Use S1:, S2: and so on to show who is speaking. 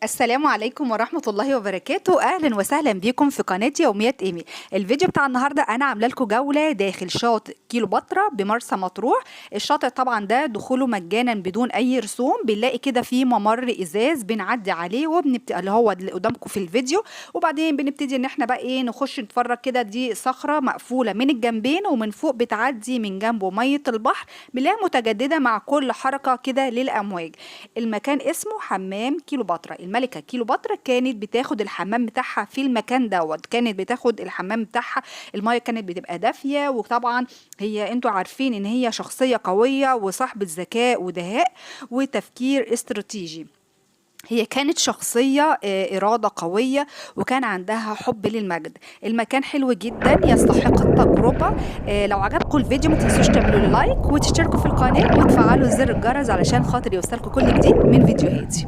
S1: السلام عليكم ورحمة الله وبركاته. أهلا وسهلا بكم في قناة يوميات إيمي. الفيديو بتاع النهاردة أنا عاملة لكم جولة داخل شاطئ كيلوباترا بمرسى مطروح. الشاطئ طبعا ده دخوله مجانا بدون أي رسوم. بنلاقي كده في ممر إزاز بنعدي عليه وبنبتدي اللي هو اللي قدامكم في الفيديو، وبعدين بنبتدي إن احنا بقى إيه نخش نتفرج كده. دي صخرة مقفولة من الجنبين ومن فوق بتعدي من جنبه مية البحر، بنلاقيها متجددة مع كل حركة كده للأمواج. المكان اسمه حمام كيلوباترا. الملكة كيلوباترا كانت بتاخد الحمام بتاعها في المكان دوت، كانت بتاخد الحمام بتاعها، المية كانت بتبقى دافية. وطبعا هي انتوا عارفين ان هي شخصية قوية وصاحبة ذكاء ودهاء وتفكير استراتيجي. هي كانت شخصية إرادة قوية وكان عندها حب للمجد. المكان حلو جدا يستحق التجربة. لو عجبكم الفيديو ما تنسوش تعملوا لي like وتشتركوا في القناة وتفعلوا زر الجرس علشان خاطر يوصلكم كل جديد من فيديوهاتي.